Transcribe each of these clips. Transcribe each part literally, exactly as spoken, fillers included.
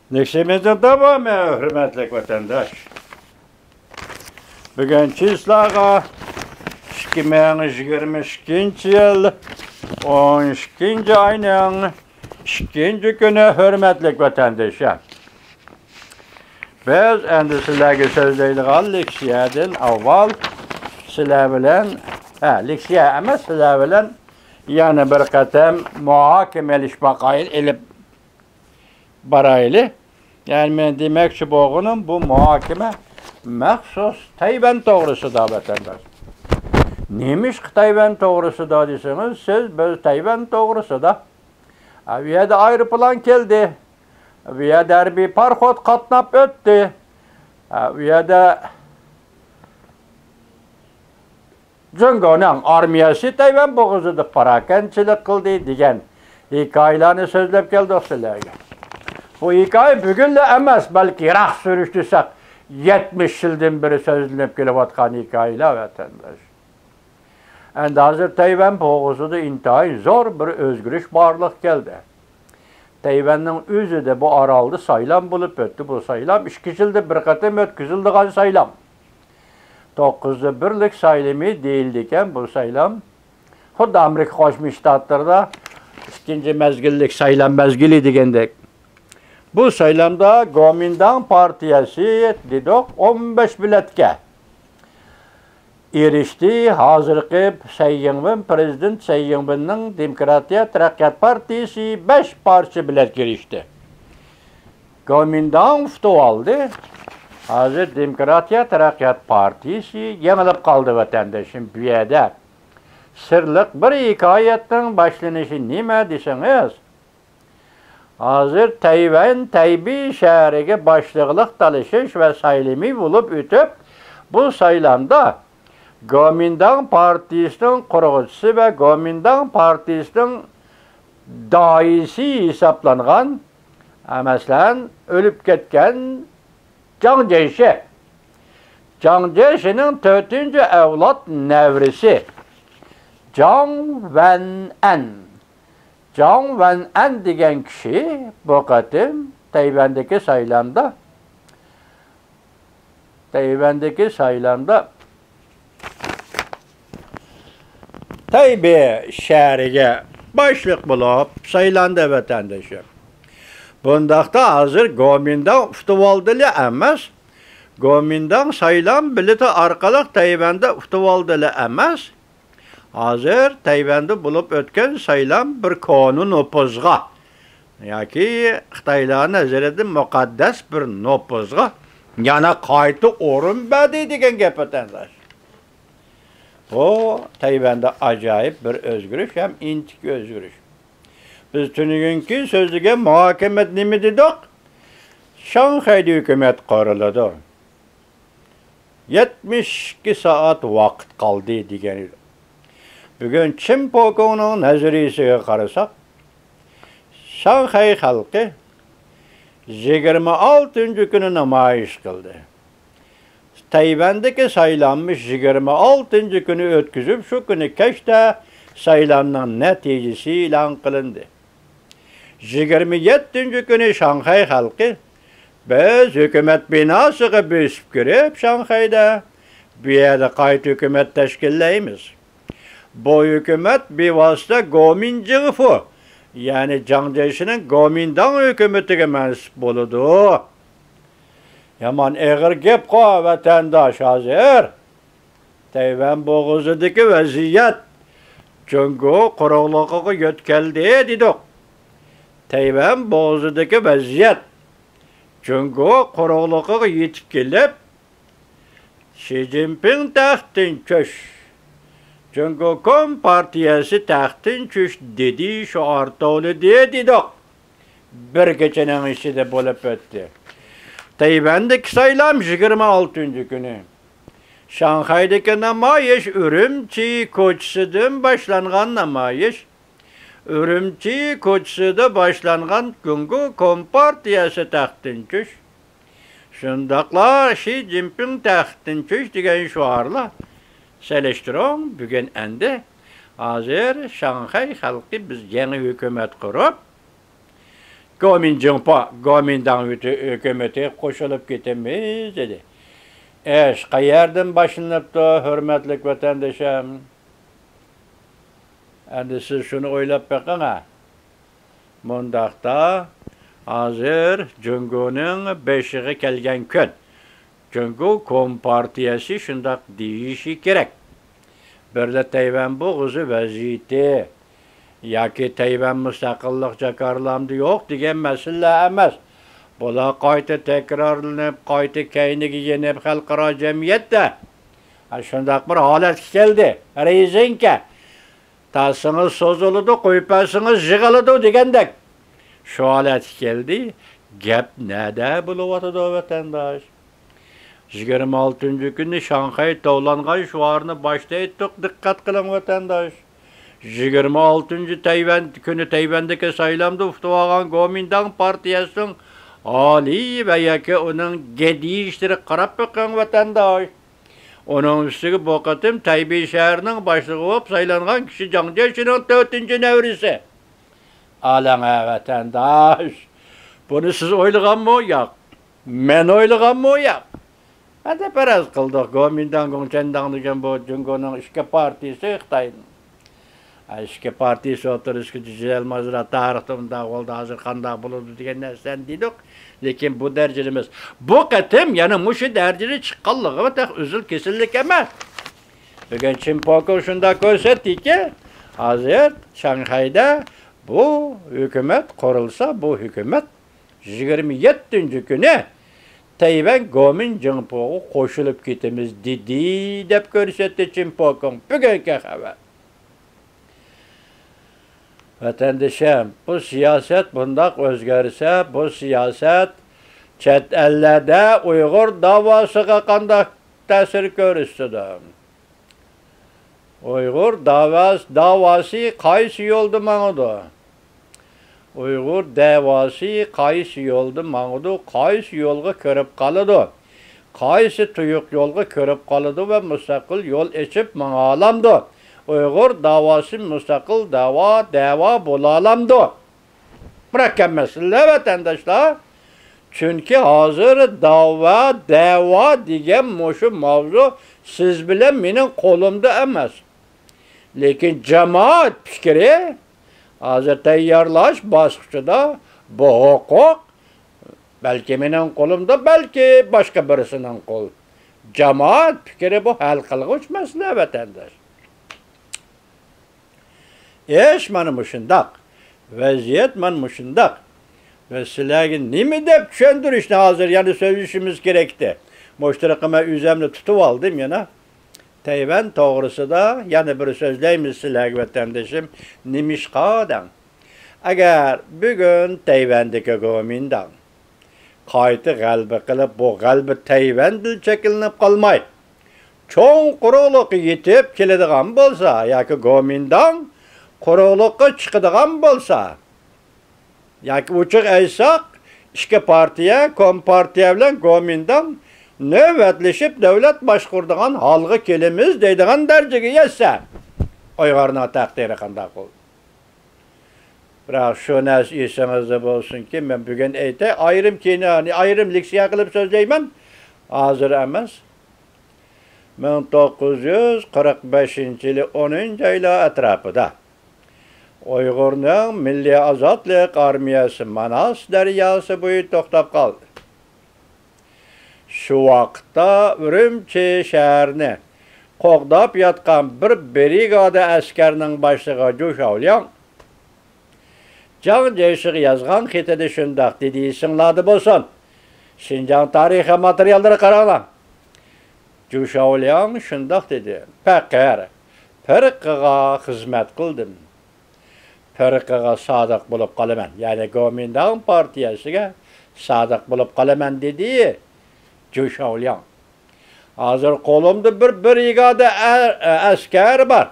لېكسىيىمىزنىڭ داۋامى، ھۆرمەتلىك ۋەتەنداش. بۈگۈن چىسلاغا ئىككى مىڭ يىگىرمە ئىككىنچى يىل ئون ئىككىنچى ئاينىڭ ئىككىنچى كۈنى، ھۆرمەتلىك ۋەتەندىشىم. بىز ئەمدى سىلەرگە سۆزلەيدىغان لېكسىيەدىن ئاۋۋال سىلەر بىلەن، ھە، لېكسىيە ئەمەس، سىلەر بىلەن يەنە بىر قېتىم مۇھاكىمىلىشىپ باقايلى، ئېلىپ بارايلى. يەنى مەن دېمەكچى بولغىنىم، بۇ مۇھاكىمە مەخسۇس تەيۋەن توغرىسىدا، ۋەتەنداش. نېمىشقا تەيۋەن توغرىسىدا دېسىڭىز، سىز بىز تەيۋەن توغرىسىدا. ئە، ئۇ يەردە ئايروپىلان كەلدى. ئۇ يەردە ھەربىي پاراخوت قاتناپ ئۆتتى. ئە، ئۇ يەردە جۇڭگونىڭ ئارمىيەسى تەيۋەن بوغۇزىدا پاراكەندىچىلىك قىلدى دېگەن ھېكايىلەرنى سۆزلەپ كەلدۇق سىلەرگە. بۇ ھېكايە بۈگۈنلا ئەمەس، بەلكى يىراق سۈرۈش دېسەك، يەتمىش يىلدىن بېرى سۆزلىنىپ كېلىۋاتقان ھېكايىلەر، ۋەتەنداش. ئەمدى ھازىر تەيۋەن بوغۇزىدا ئىنتايىن زور بىر ئۆزگىرىش بارلىققا كەلدى. تەيۋەننىڭ ئۆزىدە بۇ ئارالدا سايلام بولۇپ ئۆتتى. بۇ سايلام ئىككى يىلدا بىر قېتىم ئۆتكۈزۈلىدىغان سايلام. توققۇزدا بىرلىك سايلىمى دېيىلىدىكەن بۇ سايلام. خۇددى ئامېرىكا قوشما شتاتلىرىدا ئىككىنچى مەزگىللىك سايلام مەزگىلى دېگەندەك. بۇ سايلامدا گومىنداڭ پارتىيەسى دېدۇق، ئون بەش بېلەتكە ئېرىشتى. ھازىرقى سەي يىڭۋېن، پىرېزىدېنت سەي يىڭۋېننىڭ دېموكراتىيە تەرەققىيات پارتىيىسى بەش پارچە بېلەتكە ئېرىشتى. گومىنداڭ ئۇتۇۋالدى. ھازىر دېموكراتىيە تەرەققىيات پارتىيىسى يېڭىلىپ قالدى، ۋەتەندىشىم. بۇ يەردە سىرلىق بىر ھېكايەتنىڭ باشلىنىشى نېمە دېسىڭىز، ھازىر تەيۋەن تەيبېي شەھىرىگە باشلىقلىق تالىشىش ۋە سايلىمى بولۇپ ئۆتۈپ، بۇ سايلامدا گومىنداڭ پارتىيىسىنىڭ قۇرغۇچىسى ۋە گومىنداڭ پارتىيىسىنىڭ داھىيسى ھېسابلانغان، مەسىلەن، ئۆلۈپ كەتكەن جاڭ جيېشى، جاڭ جيېشىنىڭ تۆتىنچى ئەۋلاد نەۋرىسى جاڭ ۋەنئەن. جاڭ ۋەنئەن دېگەن كىشى بۇ قېتىم تەيۋەندىكى سايلامدا، تەيۋەندىكى سايلامدا تەيبېي شەھىرىگە باشلىق بولۇپ سايلاندى، ۋەتەندىشىم. بۇنداقتا ھازىر گومىنداڭ ئۇتۇۋالدىلا ئەمەس، گومىنداڭ سايلام بېلىتى ئارقىلىق تەيۋەندە ئۇتۇۋالدىلا ئەمەس، ھازىر تەيۋەندە بولۇپ ئۆتكەن سايلام بىر كونا نوپۇزغا ياكى خىتايلار نەزىرىدە مۇقەددەس بىر نوپۇزغا يەنە قايتا ئورۇن بەردى دېگەن گەپ، ۋەتەنداش. بۇ تەيۋەندە ئاجايىپ بىر ئۆزگىرىش ھەم ئىنچىكە ئۆزگىرىش. بىز تۈنۈگۈنكى سۆزلىگەن مۇھاكىمەت نېمە دېدۇق؟ شاڭخەيدە ھۆكۈمەت قۇرۇلىدۇ. يەتمىش ئىككى سائەت ۋاقىت قالدى دېگەن ئىدۇق. بۈگۈن چىن پوكۇڭنىڭ نەزەرىيىسىگە قارىساق، شاڭخەي خەلقى يىگىرمە ئالتىنچى كۈنى نامايىش قىلدى. تەيۋەندىكى سايلاممۇ يىگىرمە ئالتىنچى كۈنى ئۆتكۈزۈپ، شۇ كۈنى كەچتە سايلامنىڭ نەتىجىسى ئېلان قىلىندى. يىگىرمە يەتتىنچى كۈنى شاڭخەي خەلقى، بىز ھۆكۈمەت بىناسىغا بۆسۈپ كىرىپ، شاڭخەيدە بۇ يەردە قايتا ھۆكۈمەت تەشكىللەيمىز. بۇ ھۆكۈمەت بىۋاسىتە گومىنجىڭفۇ، يەنى جاڭ جيېشىنىڭ گومىنداڭ ھۆكۈمىتىگە مەنسۇپ بولىدۇ. يامان ئېغىر گەپقۇ، ۋەتەنداش، ھازىر تەيۋەن بوغۇزىدىكى ۋەزىيەت جۇڭگو قۇرۇقلۇقىغا يۆتكەلدى دېدۇق. تەيۋەن بوغۇزىدىكى ۋەزىيەت جۇڭگو قۇرۇقلۇقىغا يېتىپ كېلىپ، شى جىنپىڭ تەختتىن چۈش، جۇڭگو كومپارتىيەسى تەختتىن چۈش دېدى، شوئار توۋلىدى دېدۇق. بىر كېچىنىڭ ئىچىدە بولۇپ ئۆتتى. تەيۋەندىكى سايلام يىگىرمە ئالتىنچى كۈنى. شاڭخەيدىكى نامايىش ئۈرۈمچى كوچىسىدىن باشلانغان نامايىش. ئۈرۈمچى كوچىسىدا باشلانغان جۇڭگو كومپارتىيەسى تەختتىن چۈش، شۇنداقلا شى جىنپىڭ تەختتىن چۈش دېگەن شوئارلار. سېلىشتۇرۇڭ، بۈگۈن ئەمدى ھازىر شاڭخەي خەلقى بىز يېڭى ھۆكۈمەت قۇرۇپ، گومىنداڭ ھۆكۈمىتىگە قوشۇلۇپ كېتىمىز دېدى. ئىش قەيەردىن باشلىنىپتۇ، ھۆرمەتلىك ۋەتەندىشىم؟ ئەمدى سىز شۇنى ئويلاپ بېقىڭ ھە. مۇنداقتا، ھازىر جۇڭگونىڭ بېشىغا كەلگەن كۈن. جۇڭگو كومپارتىيەسى شۇنداق دېيىشى كېرەك. بىردە تەيۋەن بوغۇزى ۋەزىيىتى ياكى تەيۋەن مۇستەقىللىق جاكارلامدا يوق دېگەن مەسىلە ئەمەس. بۇلار قايتا تەكرارلىنىپ، قايتا كەينىگە يېنىپ، خەلقئارا جەمئىيەتتە شۇنداق بىر ھالەتكە كەلدى. رېزىنكە تارتسىڭىز سوزۇلىدۇ، قويۇپ بەرسىڭىز يىغىلىدۇ دېگەندەك. شۇ ھالەتكە كەلدى. گەپ نەدە بولۇۋاتىدۇ، ۋەتەنداش؟ يىگىرمە ئالتىنچى كۈنى شاڭخەي توۋلانغان شوئارنى باشتا ئېيتتۇق، دىققەت قىلىڭ، ۋەتەنداش. يىگىرمە ئالتىنچى تەيۋەن كۈنى تەيۋەندىكى سايلامدا ئۇتۇۋالغان گومىنداڭ پارتىيەسىنىڭ ئالىي ۋە ياكى ئۇنىڭ گەدىيىشلىرىغا قاراپ بېقىڭ، ۋەتەنداش. ئۇنىڭ ئۈستىگە بۇ قېتىم تەيبېي شەھىرىنىڭ باشلىقى بولۇپ سايلانغان كىشى جاڭ جيېشىنىڭ تۆتىنچى نەۋرىسى. ئالىڭە ۋەتەنداش، بۇنى سىز ئويلىغانمۇ ياق؟ مەن ئويلىغانمۇ ياق؟ ھەدە پەرەز قىلدۇق، گومىنداڭ، گۇڭچەنداڭ دېگەن بۇ جۇڭگونىڭ ئىككى پارتىيىسى خىتاينىڭ. ئىككى پارتىيىسى ئوتتۇرىسىدىكى جېدەل ماجىرا تارىختا ئۇنداق بولدى، ھازىر قانداق بولىدۇ دېگەن نەرسىلەرنى دېدۇق. لېكىن بۇ دەرىجىدە ئەمەس. بۇ قېتىم يەنە مۇشۇ دەرىجىدە چىققانلىقى تېخى ئۈزۈل كېسىللىك ئەمەس. بۈگۈن چىن پوكىڭ شۇنداق كۆرسەتتىكى، ھازىر شاڭخەيدە بۇ ھۆكۈمەت قۇرۇلسا، بۇ ھۆكۈمەت يىگىرمە يەتتىنچى كۈنى تەيۋەن گومىنداڭغا قوشۇلۇپ كېتىمىز دېدى، دەپ كۆرسەتتى چىن پوكىڭ. بۈگۈنكى خەۋەر. ۋەتەندىشىم، بۇ سىياسەت بۇنداق ئۆزگەرسە، بۇ سىياسەت چەت ئەللەردە ئۇيغۇر داۋاسىغا قانداق تەسىر كۆرسىتىدۇ؟ ئۇيغۇر داۋاس-، داۋاسى قايسى يولدا ماڭىدۇ؟ ئۇيغۇر دەۋاسى قايسى يولدا ماڭىدۇ، قايسى يولغا كىرىپ قالىدۇ، قايسى تۇيۇق يولغا كىرىپ قالىدۇ ۋە مۇستەقىل يول ئېچىپ ماڭالامدۇ؟ ئۇيغۇر داۋاسى مۇستەقىل داۋا، دەۋا بولالامدۇ؟ مۇرەككەپ مەسىلە، ۋەتەنداشلار. چۈنكى ھازىر داۋا، دەۋا دېگەن مۇشۇ ماۋزۇ سىز بىلەن مېنىڭ قولۇمدا ئەمەس. لېكىن جامائەت پىكرى ھازىر تەييارلاش باسقۇچىدا، بۇ ھوقۇق بەلكى مېنىڭ قولۇمدا، بەلكى باشقا بىرسىنىڭ قول. جامائەت پىكرى بۇ ھەل قىلغۇچ مەسىلە، ۋەتەنداش. ئىش مانا مۇشۇنداق. ۋەزىيەت مانا مۇشۇنداق. ۋە سىلەرگە نېمە دەپ چۈشەندۈرۈشنى ھازىر يەنە سۆزلىشىمىز كېرەكتى. مۇشۇ تۇرقى مەن ئۆزۈمنى تۇتۇۋالدىم يەنە. تەيۋەن توغرىسىدا يەنە بىر سۆزلەيمىز سىلەرگە، ۋەتەندىشىم. نېمىشقا دەڭ. ئەگەر بۈگۈن تەيۋەندىكى گومىنداڭ قايتا غەلىبە قىلىپ، بۇ غەلىبە تەيۋەندىلا چەكلىنىپ قالماي، چوڭ قۇرۇقلۇققا يېتىپ كېلىدىغان بولسا ياكى گومىنداڭ قۇرۇقلۇققا چىقىدىغان بولسا، ياكى ئوچۇق ئېيتساق، ئىككى پارتىيە، كومپارتىيە بىلەن گومىنداڭ نۆۋەتلىشىپ دۆلەت باشقۇرىدىغان ھالغا كېلىمىز دەيدىغان دەرىجىگە يەتسە، ئۇيغۇرنىڭ تەقدىرى قانداق بولىدۇ؟ بىراق شۇ نەرسە ئېسىڭىزدە بولسۇنكى، مەن بۈگۈن ئېيتاي، ئايرىم كىنو، ئايرىم لېكسىيە قىلىپ سۆزلەيمەن. ھازىر ئەمەس. مىڭ توققۇز يۈز قىرىق بەشىنچى يىلى ئونىنچى ئايلار ئەتراپىدا ئۇيغۇرنىڭ مىللىي ئازادلىق ئارمىيەسى ماناس دەرياسى بويىدا توختاپ قالدى. شۇ ۋاقىتتا ئۈرۈمچى شەھىرىنى قوغداپ ياتقان بىر برىگادا ئەسكەرنىڭ باشلىقى جۇ شاۋلياڭ جاڭ جيېشىغا يازغان خېتىدە شۇنداق دېدى، ئېسىڭلاردا بولسۇن. شىنجاڭ تارىخىي ماتېرىياللىرىغا قاراڭلار. جۇ شاۋلياڭ شۇنداق دېدى، پەقەر پىرقىغا خىزمەت قىلدىم. پىرقىغا سادىق بولۇپ قالىمەن، يەنى گومىنداڭ پارتىيەسىگە سادىق بولۇپ قالىمەن، دېدى جۇ شاۋلياڭ. ھازىر قولۇمدا بىر برىگادا ئە-، ئەسكەر بار.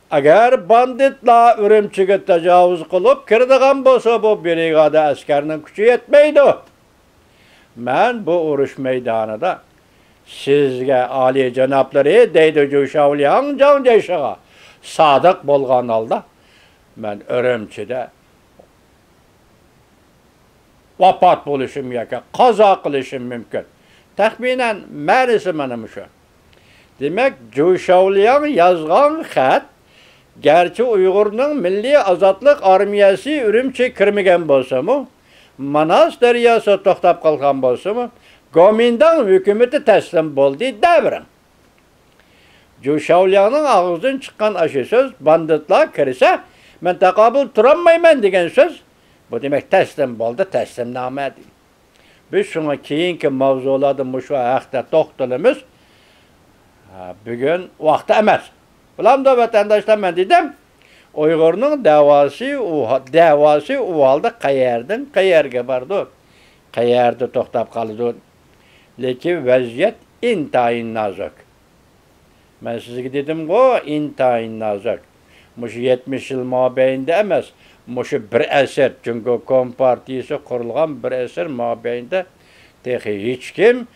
ئەگەر باندىتلار ئۈرۈمچىگە تاجاۋۇز قىلىپ كىرىدىغان بولسا، بۇ برىگادا ئەسكەرنىڭ كۈچى يەتمەيدۇ. مەن بۇ ئۇرۇش مەيدانىدا سىزگە، ئالىيجانابلىرى، دەيدۇ جۇ شاۋلياڭ جاڭ جيېشىغا، سادىق بولغان ھالدا مەن ئۈرۈمچىدە ۋاپات بولۇشۇم ياكى قازا قىلىشىم مۇمكىن. تەخمىنەن مەنىسى مانا مۇشۇ. دېمەك، جۇ شاۋلياڭ يازغان خەت، گەرچە ئۇيغۇرنىڭ مىللىي ئازادلىق ئارمىيەسى ئۈرۈمچىگە كىرمىگەن بولسىمۇ، ماناس دەرياسىدا توختاپ قالغان بولسىمۇ، گومىنداڭ ھۆكۈمىتى تەسلىم بولدى دەۋېرىڭ. جۇ شاۋلياڭنىڭ ئاغزىدىن چىققان ئاشۇ سۆز، باندىتلار كىرسە، مەن تاقابىل تۇرالمايمەن دېگەن سۆز، بۇ دېمەك تەسلىم بولدى، تەسلىمنامە دېدى. بىز شۇڭا كېيىنكى ماۋزۇلاردا مۇشۇ ھەقتە توختىلىمىز. ھە، بۈگۈن ۋاقتى ئەمەس. بولامدۇ ۋەتەنداشلار، مەن دېدىم. ئۇيغۇرنىڭ دەۋاسى ئۇ، دەۋاسى ئۇ ھالدا قەيەردىن قەيەرگە بارىدۇ؟ قەيەردە توختاپ قالىدۇ؟ لېكىن ۋەزىيەت ئىنتايىن نازۇك. مەن سىزگە دېدىمغۇ، ئىنتايىن نازۇك. مۇشۇ يەتمىش يىل مابەينىدە ئەمەس، مۇشۇ بىر ئەسىر، جۇڭگو كومپارتىيىسى قۇرۇلغان بىر ئەسىر مابەينىدە تېخى ھېچكىم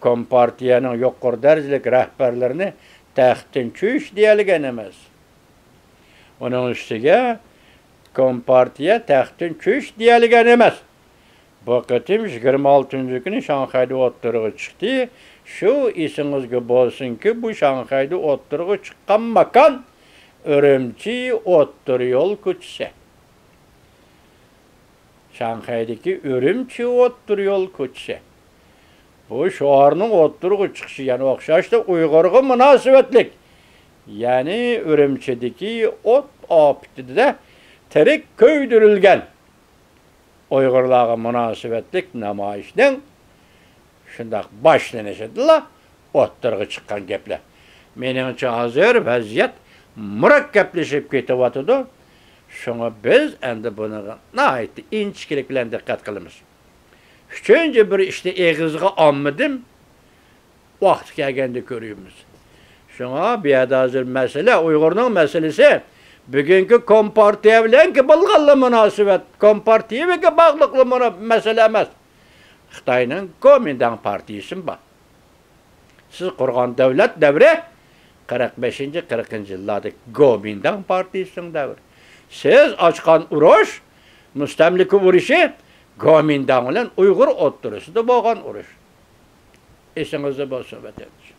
كومپارتىيەنىڭ يۇقىرى دەرىجىلىك رەھبەرلىرىنى تەختتىن چۈش دېيەلىگەن ئەمەس. ئۇنىڭ ئۈستىگە كومپارتىيە تەختتىن چۈش دېيەلىگەن ئەمەس. بۇ قېتىم يىگىرمە ئالتىنچى كۈنى شاڭخەيدە ئوتتۇرىغا چىقتى. شۇ ئېسىڭىزگە بولسۇنكى، بۇ شاڭخەيدە ئوتتۇرىغا چىققان ماكان ئۈرۈمچى ئوتتۇرا يول كوچىسى. شاڭخەيدىكى ئۈرۈمچى ئوتتۇرا يول كوچىسى. بۇ شوئارنىڭ ئوتتۇرىغا چىقىشى يەنە ئوخشاشلا ئۇيغۇرغا مۇناسىۋەتلىك. يەنى ئۈرۈمچىدىكى ئوت ئاپىتىدە تىرىك كۆيدۈرۈلگەن ئۇيغۇرلارغا مۇناسىۋەتلىك نامايىشنىڭ شۇنداق باشلىنىشىدىلا ئوتتۇرىغا چىققان گەپلەر. مېنىڭچە، ھازىر ۋەزىيەت مۇرەككەپلىشىپ كېتىۋاتىدۇ. شۇڭا بىز ئەمدى بۇنىڭغا ناھايىتى ئىنچىكىلىك بىلەن دىققەت قىلىمىز. ئۈچىنچى بىر ئىشنى ئېغىزغا ئالمىدىم. ۋاقتى كەلگەندە كۆرىمىز. شۇڭا بۇ يەردە ھازىر مەسىلە، ئۇيغۇرنىڭ مەسىلىسى، بۈگۈنكى كومپارتىيە بىلەنكى بولغانلا مۇناسىۋەت، كومپارتىيەگە باغلىقلا مۇنا-، مەسىلە ئەمەس. خىتاينىڭ گومىنداڭ پارتىيىسىمۇ بار. سىز قۇرغان دۆلەت دەۋرى قىرىق بەشىنچى، قىرىقىنچى يىللاردىكى گومىنداڭ پارتىيىسىنىڭ دەۋرى. سىز ئاچقان ئۇرۇش، مۇستەملىكە ئۇرۇشى گومىنداڭ بىلەن ئۇيغۇر ئوتتۇرىسىدا بولغان ئۇرۇش. ئېسىڭىزدە بولسۇن، ۋەتەندىشىم.